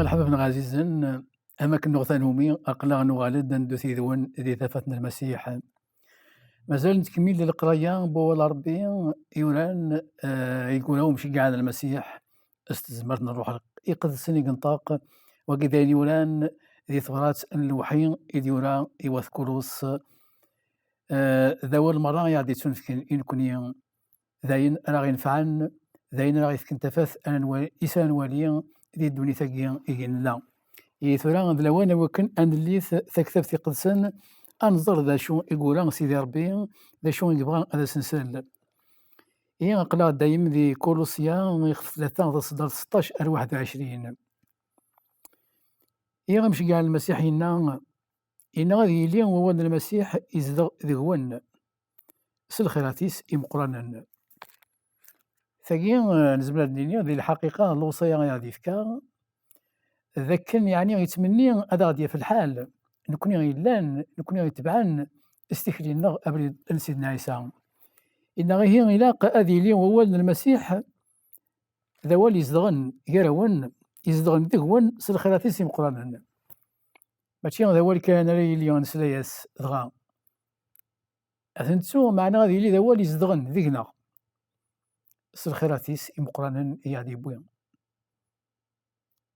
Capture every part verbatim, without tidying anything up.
Lḥebab-nneɣ ɛzizen, am akken nuɣ tanumi, aql-aɣ nuɣal-d ad neddu yid-wen di tafat n Lmasiḥ. Mazal nettkemmil di leqraya n wawal n Ṛebbi yuran, eh, i yura umceggeɛ n Lmasiḥ s tezmert n Ṛṛuḥ Iqedsen i yenṭeq. Wagi d ayen yuran di tebrat n lewḥi i d-yura i wat Kulus. Eh, d awal merra i aɣ-d-yettunefken i nekni, d ayen ara ɣ-inefɛen, d ayen ara ɣ-yefken tafat ara nwali, is ara nwali di ddunit-agi i gin nella. I tura d lawan i wakken ad nellit taktabt iqedsen, ad nẓer d acu i yura Sidi Ṛebbi, d acu i yebɣa ad as-nsel. I aql-aɣ dayem di Kulusya, ixef tlata, taṣeddart seṭṭac ar waḥed u ɛecrin. I amceggeɛ n Lmasiḥ yenna, yenna ad yili wawal n Lmasiḥ izdeɣ deg-wen s lxirat-is imeqqranen. Tagi, eh, nezmer ad d-nini di lḥaqiqa lewṣaya i aɣ-d-yefka, d akken, yeɛni, yettmenni ad aɣ-d-yaf lḥal, nekni yellan, nekni itebɛen s tikli-nneɣ abrid n Sidna Ɛisa. Inna ihi ilaq ad yili wawal n Lmasiḥ d awal izedɣen gar-awen, izedɣen deg-wen s lxirat-is imeqqranen. Mačči d awal kan ara yili nesla-yas dɣa. Ad t-nettu, meɛna ad yili d awal izedɣen deg-neɣ s lxirat-is imeqqranen i aɣ-d-yewwi.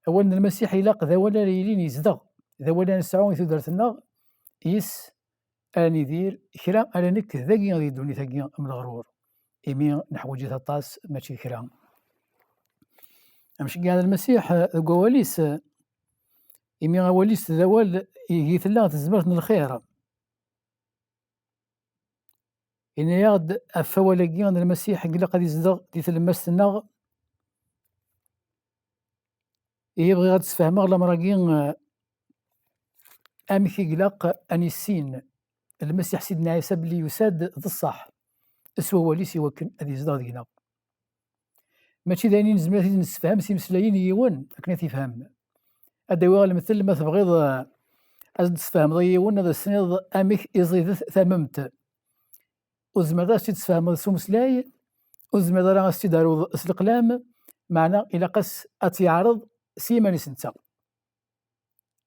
Awal n Lmasiḥ ilaq d awal ara yilin yezdeɣ, d awal ara nesɛu i tudert-nneɣ, yis ara nidir, kra ara nekk dagi di ddunit-agi am leɣrur, imi neḥwaǧ-it aṭas, mačči d kra. Amceggeɛ n Lmasiḥ deg wawal-is, imi awal-is d awal igi tella tezmert n lxir. Yenna-yaɣ-d ɣef wawal-agi n Lmasiḥ i ilaq ad izdeɣ di tlemmast-nneɣ. Ihi bɣiɣ ad d-sfehmeɣ lamer-agi, eh, amek i ilaq ad nissin Lmasiḥ Sidna Ɛisa belli yusa-d d ṣṣeḥ s wawal-is i wakken ad izdeɣ deg-neɣ. Mačči d ayen i nezmer ad t-id-nessefhem s imeslayen i yiwen akken ad t-ifhem. Ad d-awiɣ lemtel, ma tebɣiḍ, eh, ad s-d-tesfehmeḍ i yiwen, ad as-tiniḍ amek i ẓidet tamemt. Ur tezmireḍ ad as-tt-id-tesfehmeḍ s umeslay, ur tezmireḍ ara ad as-tt-id-taruḍ s leqlam, meɛna ilaq-as ad tt-yeɛreḍ s yiman-is netta.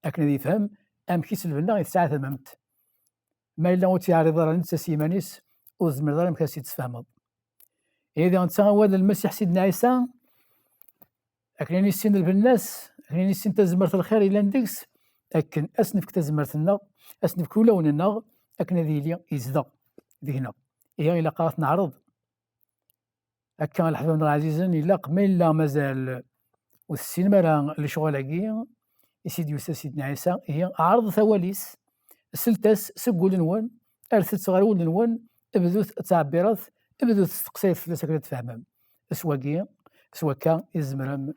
Akken ad yefhem amek i s-lbenna i tesɛa tamemt. Ma yella ur tt-yeɛriḍ ara netta s yiman-is, ur tezmireḍ ara amek ad as-tt-id-tesfehmeḍ. Ihi diɣ netta awal n Lmasiḥ Sidna Ɛisa, akken ad nissin lbenna-s, akken ad nissin tazmert n lxir yellan deg-s, akken ad s-nefk tazmert-nneɣ, ad s-nefk ulawen-nneɣ, akken ad yili yezdeɣ deg-neɣ. Ihi ilaq ad t-neɛreḍ. Akka, a leḥbab-nneɣ ɛzizen, ilaq ma yella mazal ur tessinem ara lecɣal-agi i s-id-yusa Sidna Ɛisa, ihi ɛerḍet awal-is, slet-as seg wul-nwen, rret-t ɣer wul-nwen, bdut ttɛebbiret, bdut testeqsayet fell-as akken ad tfehmem. S wagi, s wakka i tzemrem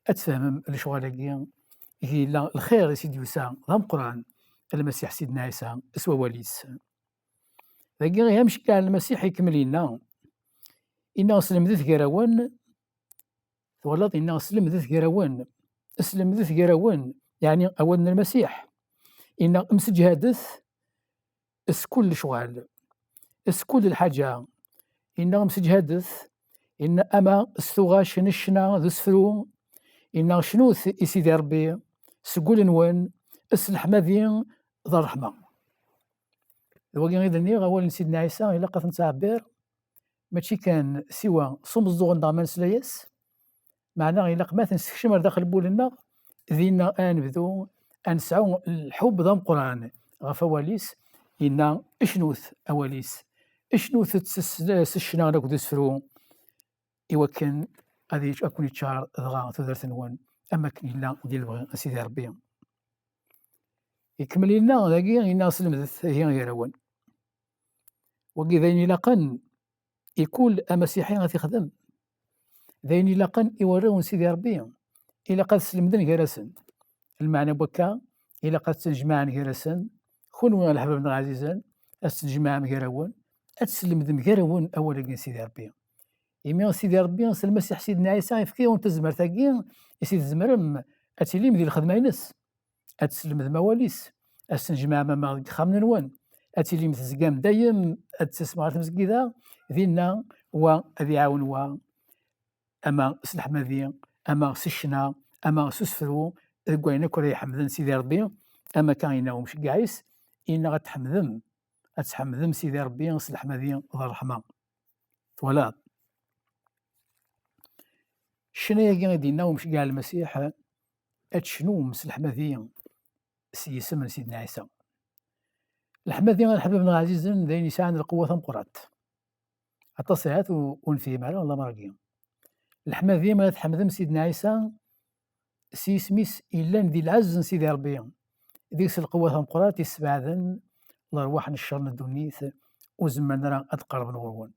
ad tfehmem lecɣal-agi i yella lxir i s-id-yusa d ameqqran Lmasiḥ Sidna Ɛisa s wawal-is. Dagi, ihi amceggeɛ n Lmasiḥ ikemmel yenna, inna slemdet gar-awen, twalaḍ, inna slemdet gar-awen, slemdet gar-awen, yeɛni awal n Lmasiḥ, inna mseǧhadet s kul lecɣal, s kul lḥaǧa, inna mseǧhadet, inna ama s tuɣac n ccna d usefru, inna cnut i Sidi Ṛebbi seg wul-nwen s leḥmadi d ṛṛeḥma. D wagi i d-nniɣ, awal n Sidna Ɛisa ilaq ad t-nettɛebbir, mačči kan siwa s umeẓẓuɣ-nneɣ ma nesla-yas, meɛna ilaq ma t-nessekcem ar daxel n wul-nneɣ, dinna ad nebdu ad nesɛu lḥubb d ameqqran ɣef wawal-is, yenna cnut awal-is, cnut-t s, s ccna akked usefru, i wakken ad yečč-, ad ken-iččar dɣa tudert-nwen, am wakken yella di lebɣi n Sidi Ṛebbi. Ikemmel yenna dagi, yenna slemdet ihi gar-awen. Wagi d ayen ilaqen i kul amasiḥi ad t-ixdem. D ayen ilaqen i warraw n Sidi Ṛebbi. Ilaq ad slemden gar-asen. Lmeɛna n wakka, ilaq ad ttnejmaɛen gar-asen. Kunwi a leḥbab-nneɣ ɛzizen, ad tettnejmaɛem gar-awen, ad teslemdem gar-awen awal-agi n Sidi Ṛebbi. Imi Sidi Ṛebbi s Lmasiḥ Sidna Ɛisa ifka-yawen tazmert-agi i s-tzemrem ad tilim di lxedma-ines. Ad teslemdem awal-is, ad tennejmaɛem ama deg yexxamen-nwen, ad tilim tezgam dayem, ad d-tasem ɣer tmezgida, dinna wa ad iɛawen wa, ama s leḥmadi, ama s ccna, ama s usefru, deg wayen akk ara iḥemden Sidi Ṛebbi, am akka yenna umceggeɛ-is, yenna ad tḥemdem, ad tḥemdem Sidi Ṛebbi s leḥmadi d ṛṛeḥma. Twalaḍ? Ccna-agi i d-yenna umceggeɛ Lmasiḥ, ad tecnum s leḥmadi s yisem n Sidna Ɛisa. Leḥmadi, a leḥbab-nneɣ ɛzizen, d ayen yesɛan lqewwa tameqqrant. Aṭas ahat ur nefhim ara lamer-agi. Leḥmadi, ma tḥemdem Sidna Ɛisa s yisem-is yellan di lɛezz n Sidi Ṛebbi, deg-s lqewwa tameqqrant yessebɛaden lerwaḥ n ccer n ddunit, ur zemren ara ad qerben ɣur-wen.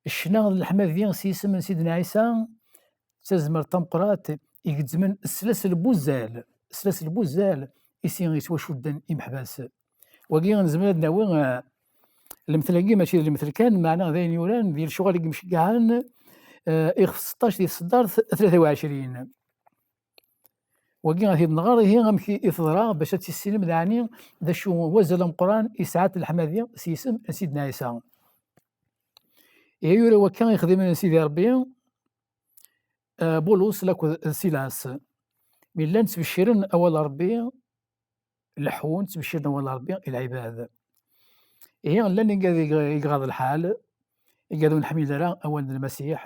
Ccna d leḥmadi s yisem n Sidna Ɛisa d tazmert tameqqrant igezzmen slasel n wuzzal, slasel n wuzzal i si yettwacudden imeḥbas. Wagi nezmer ad nawi, eh, lemtel-agi mačči d lemtel kan, meɛna d ayen yuran di lecɣal i imceggɛen, eh, ixef seṭṭac di tseddart tlata u ɛecrin. Wagi ad t-id-nɣer, ihi amek i teḍra, bac ad tissinem daɛni d acu wazal ameqqran i sɛat leḥmadi s yisem n Sidna Ɛisa. Ihi yura wakka ixdimen n Sidi Ṛebbi, eh, Bulus lakked d Silas. Mi llan ttbecciren awal Ṛebbi, leḥḥun ttbecciren awal Ṛebbi i lɛibad. Ihi llan igad i iɣaḍ lḥal, igad ur nḥmil ara awal n Lmasiḥ,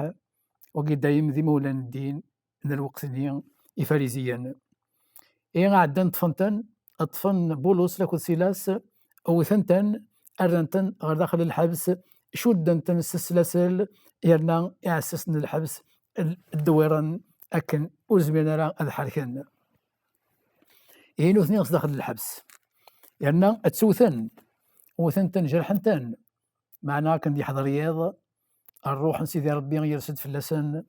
wagi dayem d imawlan n ddin n lweqt-nni, Ifariziyen. Ihi ɛeddan ṭṭfen-ten, ṭṭfen Bulus lakked Silas, wten-ten, rran-ten ɣer daxel n lḥebs, cudden-ten s slasel, yerna iɛessasen n lḥebs ddwiren akken ur zmiren ara ad ḥerken. Ihi nutni s daxel n lḥebs. Yerna ttewten, wten-ten, jerḥen-ten. Meɛna akken d-yeḥḍer yiḍ, ṛṛuḥ n Sidi Ṛebbi yers-d fell-asen,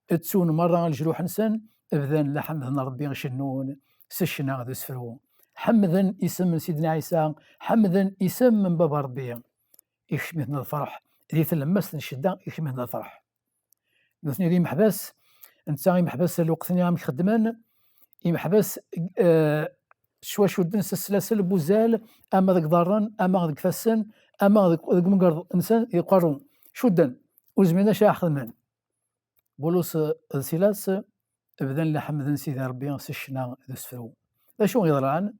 ttun merra leǧruḥ-nsen, bdan la ḥemmden Ṛebbi, cennun s ccna d usefru. Ḥemmden isem n Sidna Ɛisa, ḥemmden isem n Baba Ṛebbi. Ikcem-iten lferḥ, di tlemmast n ccedda ikcem-iten lferḥ. Nutni d imeḥbas, netta imeḥbas lweqt-nni amek xeddmen, imeḥbas, eh, ttwacudden s slasel n wuzzal, ama deg iḍarren, ama deg ifassen, ama deg, deg umgerḍ-nsen, deg uqerru. Cudden, ur zmiren acu ara xedmen. Bulus, eh, d Silas, eh, bdan la ḥemmden Sidi Ṛebbi s ccna d usefru. D acu yeḍran?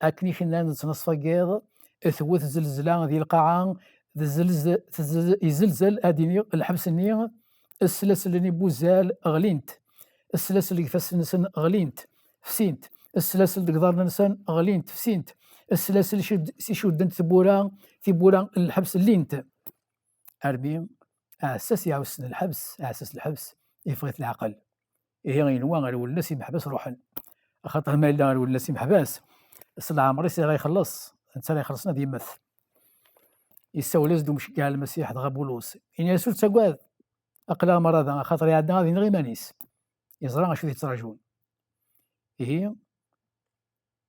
Akken i k-nnan d ttnaṣfa n yiḍ, tewwet zzelzla di lqaɛa, tezzelz-, tezzelz-, yezzelzel, ad iniɣ, lḥebs-nni, sslaselni n wuzzal ɣlint, slasel deg ifassen-nsen ɣlint, fsint, slasel deg iḍarren-nsen ɣlint, fsint, slasel cud-, s icudden tiwwura, tiwwura n lḥebs llint. Armi aɛessas iɛussen lḥebs, aɛessas lḥebs, yeffeɣ-it leɛqel. Ihi yenwa rewlen-as imeḥbas ruḥen. Axaṭer ma yella rewlen-as imeḥbas, s leɛmer-is ara ixelleṣ, netta ara ixellṣen ad yemmet. Yessawel-as-d umceggeɛ n Lmasiḥ dɣa Bulus. Ini-as ur ttagad, aql-aɣ merra da, axaṭer iɛedda ad ineɣ iman-is. Yeẓra acu i t-yettraǧun. Ihi,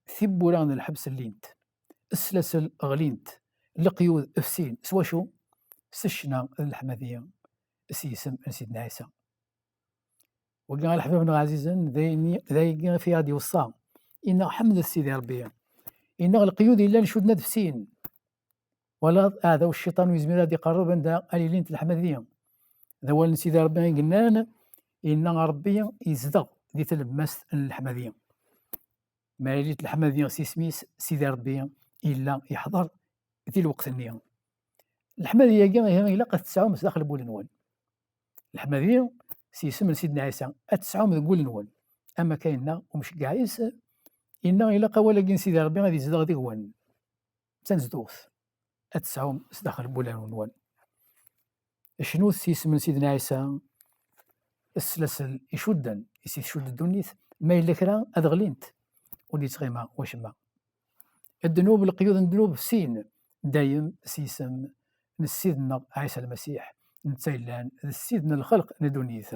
tiwwura n lḥebs llint, slasel ɣlint, leqyud fsin. S wacu? S ccna d leḥmadi s yisem n Sidna Ɛisa. Wagi a leḥbab-nneɣ ɛzizen, d ayen i, d ayagi i aɣ-d-iweṣṣa. Inna ḥemdet Sidi Ṛebbi. Inna leqyud yellan cudden ad fsin. Walaḍ, aɛdaw cciṭan ur yezmir ad iqerreb anda ara lint leḥmadi. D awal n Sidi Ṛebbi i yennan, inna Ṛebbi yezdeɣ di tlemmast n leḥmadi. Ma yili leḥmadi s isem-is, Sidi Ṛebbi yella yeḥḍer di lweqt-nni. Leḥmadi-agi, ihi, ilaq ad t-tesɛum sdaxel n wul-nwen. Leḥmadi s yisem n Sidna Ɛisa, ad t-tesɛum deg wul-nwen. Am akka yenna umceggeɛ-is, yenna ilaq awal-agi n Sidi Ṛebbi ad yezdeɣ deg-wen. D tanezduɣt ad tesɛum sdaxel n wul-nwen. Cnut s yisem n Sidna Ɛisa, slasel icudden, i s-tcudd ddunit, ma yella kra ad ɣlint, ur d-yettɣima wacemma. Ddnub, leqyud n ddnub fsin, dayem s yisem n Ssid-nneɣ Ɛisa Lmasiḥ, netta yellan d Ssid n lxelq n ddunit.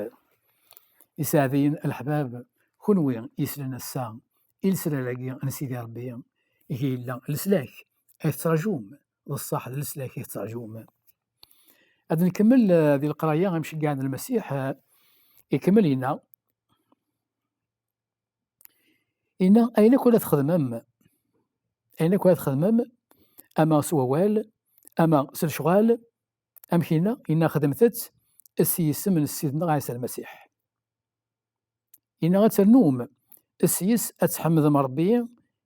Iseɛdiyen a leḥbab, kunwi yeslan ass-a i lesrar-agi n Sidi Ṛebbi, ihi yella leslak ay tettraǧum, d ṣṣeḥ d leslak i tettraǧum. Ad nkemmel, eh, di leqraya imceggɛen n Lmasiḥ, eh, ikemmel yenna, yenna ayen akk ara txedmem, ayen akk ara txedmem, ama s wawal, ama s lecɣal, amek yenna? Yenna xedmet-tt s yisem n Ssid-nneɣ Ɛisa Lmasiḥ. Yenna ad ternum s yes ad tḥemmdem Ṛebbi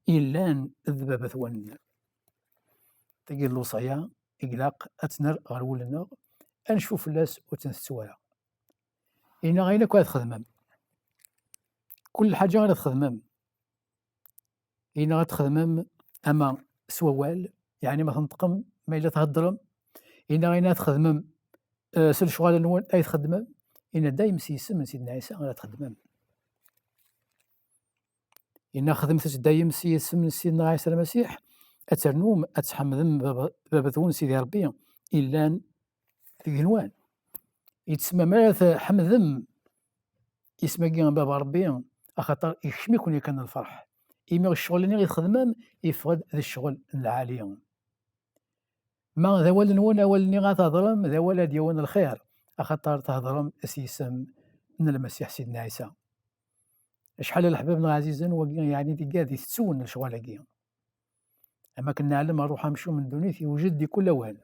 yellan d baba-twen. Tagi d lewṣaya i ilaq ad tt-nerr ɣer wul-nneɣ, ad necfu fell-as ur tt-ntettu ara. Yenna ayen akk ara txedmem, kul lḥaǧa ara txedmem, yenna ad txedmem ama s wawal, yeɛni ma tneṭqem, ma yella theddrem, yenna ayen ara txedmem, eh, s lecɣal-nwen ay txeddmem, yenna dayem s yisem n Sidna Ɛisa ara txeddmem. Yenna xedmet-tt dayem s yisem n Sidna Ɛisa Lmasiḥ, ad ternum ad tḥemmdem baba-, baba-twen Sidi Ṛebbi yellan deg igenwan. Yettsemma mi ara tḥemmdem isem-agi n Baba Ṛebbi, axaṭer ikcem-iken yakan lferḥ, imi ccɣel-nni i txedmem yeffeɣ-d d ccɣel n lɛali. Ma d awal-nwen, awal-nni ara theḍrem d awal ad d-yawin lxir, axaṭer theḍrem s yisem n Lmasiḥ Sidna Ɛisa. Acḥal a leḥbab-nneɣ ɛzizen, wagi yeɛni d igad itettun lecɣal-agi. Am akken neɛlem, Ṛṛuḥ Amcum n ddunit yewjed di kul awal.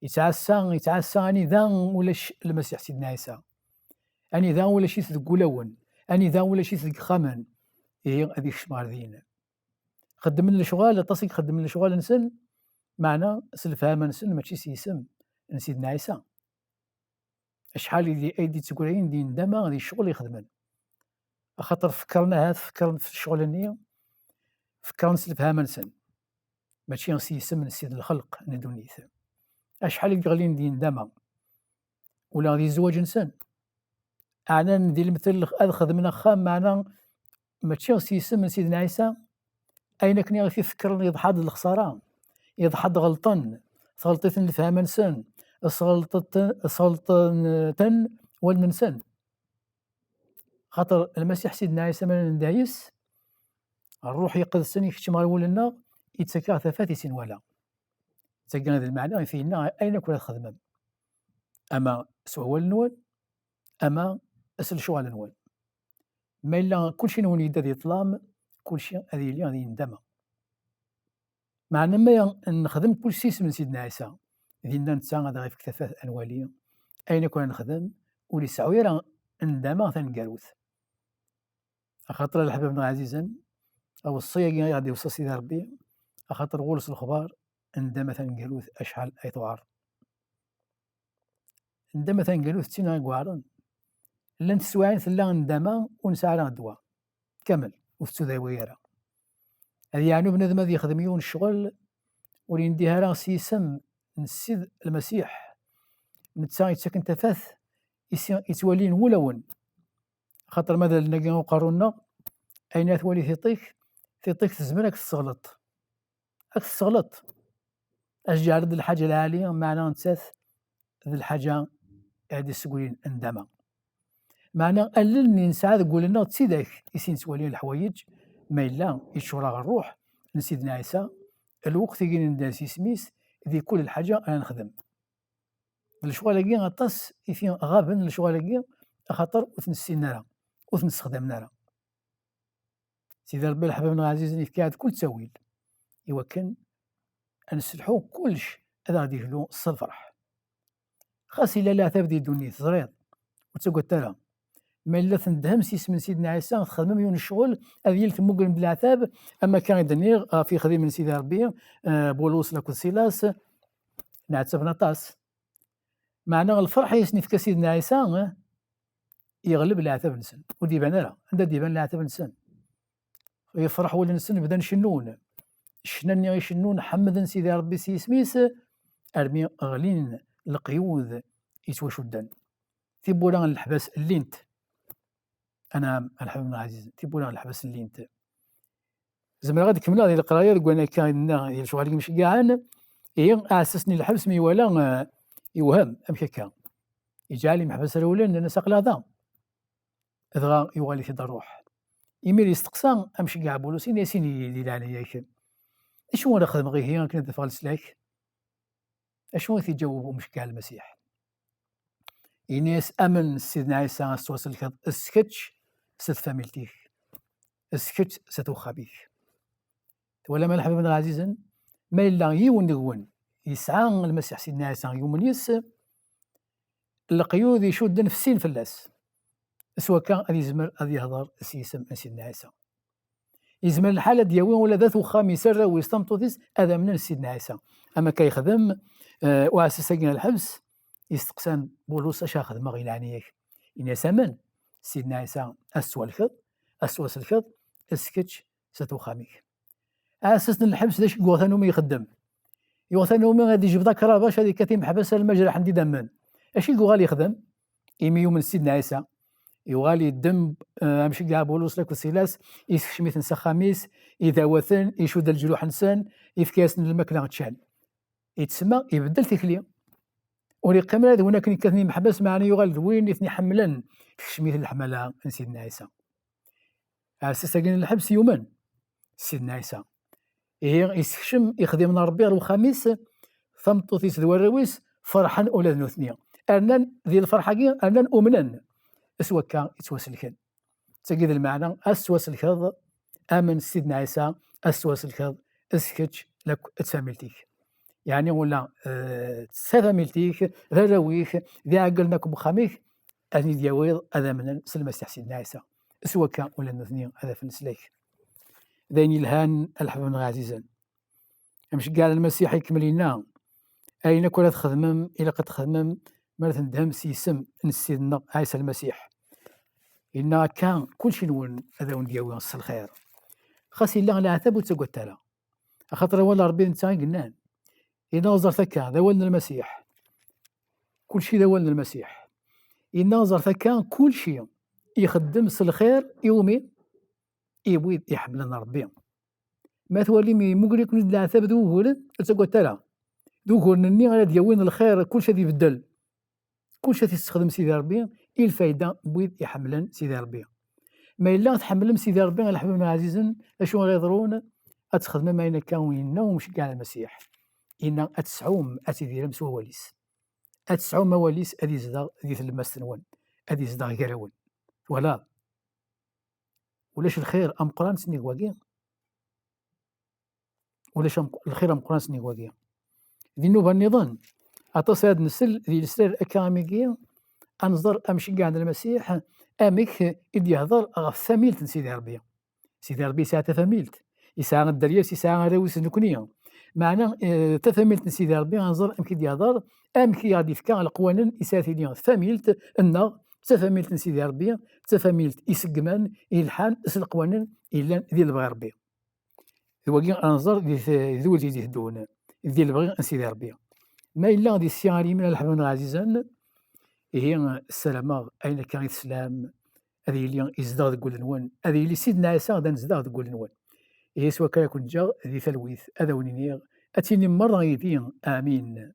Yettɛassa, yettɛassa anida ulac Lmasiḥ Sidna Ɛisa, anida ulac-it deg wulawen, anida ulac-it deg ixxamen, ihi ad ikcem ɣer din. Xeddmen lecɣal, aṭas i ixeddmen lecɣal-nsen, meɛna s lefhama-nsen, mačči s yisem n Sidna Ɛisa. Acḥal i di, ay d-ittegrayen di nndama di ccɣel i xedmen. Axaṭer fekkren ahat, fekkren f ccɣel-nni, fekkren s lefhama-nsen, mačči s yisem n Ssid lxelq n ddunit. Acḥal i yeɣlin di nndama, ula di zzwaǧ-nsen. Ɛnan di lemtel ad xedmen axxam, meɛna mačči s yisem n Sidna Ɛisa. Ayen akken i ɣef i fekkren yeḍḥa-d lexṣara, yeḍḥa-d ɣelṭen, tɣelṭ-iten lefhama-nsen, sɣelṭet-, sɣelṭen-ten wallen-nsen. Xaṭer Lmasiḥ Sidna Ɛisa ma nendeh yes, Ṛṛuḥ Iqedsen ikeččem ɣer wul-nneɣ, ittak-aɣ tafat i s-nwala. Tagi d lmeɛna i t-yenna ayen akk ara txedmem, ama s wawal-nwen, ama s lecɣal-nwen. Ma yella kulci-nwen yedda di ṭṭlam, kulci ad yili di nndama. Meɛna ma nexdem kulci s yisem n Sidna Ɛisa, dinna netta ad aɣ-ifk tafat ad nwali ayen akk ara nexdem ur iseɛɛu ara nndama taneggarut. Axaṭer a leḥbab-nneɣ ɛzizen, aweṣṣi-agi i ɣ-d-iweṣṣa Sidi Ṛebbi, axaṭer ɣur-s lexbar, nndama taneggarut acḥal ay tewɛer. Nndama taneggarut d tin i iweɛren. Llant teswiɛin tella nndama ur nesɛi ara ddwa kamel, ur tettudawi ara. Ad yeɛnu bnadem ad yexdem yiwen ccɣel ur yendih ara s yisem n Ssid Lmasiḥ, netta yettaken tafat i s-, yettwalin wulawen. Axaṭer ma d allen-agi uqerru-nneɣ, ayen ara twali tiṭ-ik, tiṭ-ik tezmer ad k-tesseɣleṭ. Ad k-tesseɣleṭ. Ad k-tǧeɛleḍ d lḥaǧa lɛali, meɛna nettat d lḥaǧa i d-isseggrin nndama. Meɛna allen-nni nesɛa deg wul-nneɣ d tidak i s-nettwali leḥwayeǧ, ma yella yeččur-aɣ ṛṛuḥ n Sidna Ɛisa, lweqt i nendeh s yisem-is di kul lḥaǧa ara nexdem. D lecɣal-agi aṭas i t-iɣaben lecɣal-agi, axaṭer ur t-nessin ara, ur t-nessexdamen ara. Sidi Ṛebbi, leḥbab-nneɣ ɛzizen, yefka-aɣ-d kul ttawil i wakken ad nesselḥu kullec, ad aɣ-d-yeglu s lferḥ. Xas yella leɛtab di ddunit, teẓriḍ, ur ttagadet ara. Ma yella tneddhem s yisem n Sidna Ɛisa, txedmem yiwen n ccɣel, ad yili temmugrem-d leɛtab, am akka i d-nniɣ ɣef yexdimen n Sidi Ṛebbi, eh, Bulus lakked Silas, nɛettaben aṭas. Meɛna lferḥ i asen-ifka Sidna Ɛisa, eh, yeɣleb leɛtab-nsen. Ur d-iban ara. Anda d-iban leɛtab-nsen? Yefreḥ wul-nsen, bdan cennun. Ccna-nni i cennun, ḥemmden Sidi Ṛebbi s yisem-is, armi ɣlin leqyud yettwacudden. Tiwwura n leḥbas llint. Anɛam, a leḥbab-nneɣ ɛzizen, tiwwura n leḥbas llint. Zemreɣ ad kemmleɣ di leqraya deg wayen akka i d-nniɣ di lecɣal i imceggɛen. Ihi, aɛessas-nni n lḥebs mi iwala, eh, iwhem, amek akka? Iǧɛel imeḥbas rewlen, nnan-as aql-aɣ da. Dɣa yuɣal-it-id ṛṛuḥ. Imir yesteqsa amceggeɛ Bulus, ini-as, ini-yi di leɛnaya-k, d acu ara xedmeɣ ihi akken ad d-afeɣ leslak? Acu i t-iǧaweb umceggeɛ Lmasiḥ? Ini-as, amen s Sidna Ɛisa ad tettwaselkeḍ, s kečč, s tfamilt-ik, s kečč, s at wexxam-ik. Twalam a leḥbab-nneɣ ɛzizen? Ma yella yiwen deg-wen yesɛa Lmasiḥ Sidna Ɛisa, yumen yes-s, leqyud icudden fessin fell-as. s wakka ad yezmer ad yehder s yisem n Sidna Ɛisa. Yezmer lḥal ad d-yawi ula d at uxxam-is, arraw-is, tameṭṭut-is, ad amnen s Sidna Ɛisa. Am akka yexdem uh, uɛessas-agi n lḥebs, yesteqsan Bulus: "Acu ara xedmeɣ i leɛnaya-k?" Ini-as: "Amen s Sidna Ɛisa, ad tettwalkeḍ, ad tettwaselkeḍ, s kečč s at uxxam-ik." Aɛessas n lḥebs d acu i yuɣ tanumi ixeddem? Yuɣ tanumi ad ijbed akrabac, ad ikkat imeḥbas alma jerḥen-d idammen. Acu i yuɣal yexdem? Imi yumen s Sidna Ɛisa, yuɣal yeddem uh, amceggeɛ Bulus akked Silas, yessekcem-iten s axxam-is, idawa-ten, icudd leǧruḥ-nsen, yefka-yasen lmakla ččan. Yettsemma, ibeddel tikli. Ur yeqqim ara d win akken ikkaten imeḥbas, meɛna yuɣal d win i ten-iḥemmlen, tekcem-it leḥmala n Sidna Ɛisa. Aɛessas-agi n lḥebs yumen s Sidna Ɛisa. Ihi yessekcem ixdimen n Ṛebbi ɣer uxxam-is, tameṭṭut-is d warraw-is ferḥen ula d nutni. Rnan di lferḥ-agi, rnan umnen. S wakka i ttwaselken. D tagi d lmeɛna, ad tettwaselkeḍ, amen s Sidna Ɛisa, ad tettwaselkeḍ s kečč lakk d tfamilt-ik. Yeɛni ula uh, d tafamilt-ik, d arraw-ik, d iɛeggalen akk n uxxam-ik, ad ten-id-yawiḍ ad amnen s Lmasiḥ Sidna Ɛisa. S wakka ula d nutni ad afen leslak. D ayen yelhan a leḥbab-nneɣ ɛzizen. Amceggeɛ n Lmasiḥ ikemmel yenna: "Ayen akk ara txedmem, ilaq ad txedmem mi ara tendhem s yisem n Ssid-nneɣ Ɛisa Lmasiḥ." Yenna akka: "Kulci-nwen ad awen-d-yawi s lxir. Xas yella leɛtab, ur ttagadet ara. Axaṭer awal n Ṛebbi d netta i yennan. Yenna, ẓret akka, d awal n Lmasiḥ. Kulci d awal n Lmasiḥ. Yenna, ẓret akka, kulci ixeddem s lxir i wumi? I wid iḥemmlen Ṛebbi. Ma twalim yemmuger-iken-id leɛtab d wuguren, ur ttagadet ara. D uguren-nni ara d-yawin lxir, kulci ad ibeddel. Kulci ad t-yessexdem Sidi Ṛebbi i lfayda n wid iḥemmlen Sidi Ṛebbi." Ma yella tḥemmlem Sidi Ṛebbi, a leḥbab-nneɣ ɛzizen, d acu ara yeḍrun? Ad txedmem ayen akka yenna umceggeɛ n Lmasiḥ. Yenna ad tesɛum, ad tidirem s wawal-is. Ad tesɛum awal-is ad izdeɣ di tlemmast-nwen, ad izdeɣ gar-awen. Twalaḍ? Ulac lxir ameqqran sennig wagi. Ulac am-, lxir ameqqran sennig wagi. Di nnuba nniḍen, aṭas ara d-nsel di lesrar akka am wigi, ad nẓer amceggeɛ n Lmasiḥ, amek i d-yehder ɣef tfamilt n Sidi Ṛebbi. Sidi Ṛebbi yesɛa tafamilt, yesɛa dderya-s, yesɛa arraw-is d nekni. Meɛna, eh, tafamilt n Sidi Ṛebbi, ad nẓer amek i d-yehder, amek i aɣ-d-yefka leqwanen i s ara tili tfamilt-nneɣ, d tafamilt n Sidi Ṛebbi, d tafamilt iseggmen, yelḥan s leqwanen yellan di lebɣi Ṛebbi. D wagi ara nẓer di t-, di wid i d-iteddun, di lebɣi n Sidi Ṛebbi. Ma yella di sya ar yimir a leḥbab-nneɣ ɛzizen, ihi ssarameɣ ayen akka i teslam ad yili izdeɣ deg wul-nwen, ad yili Sidna Ɛisa d anezdeɣ deg wul-nwen. Ihi s wakka ara ken-ǧǧeɣ di talwit, ad awen-iniɣ, ad tilim merra yid-i, amin.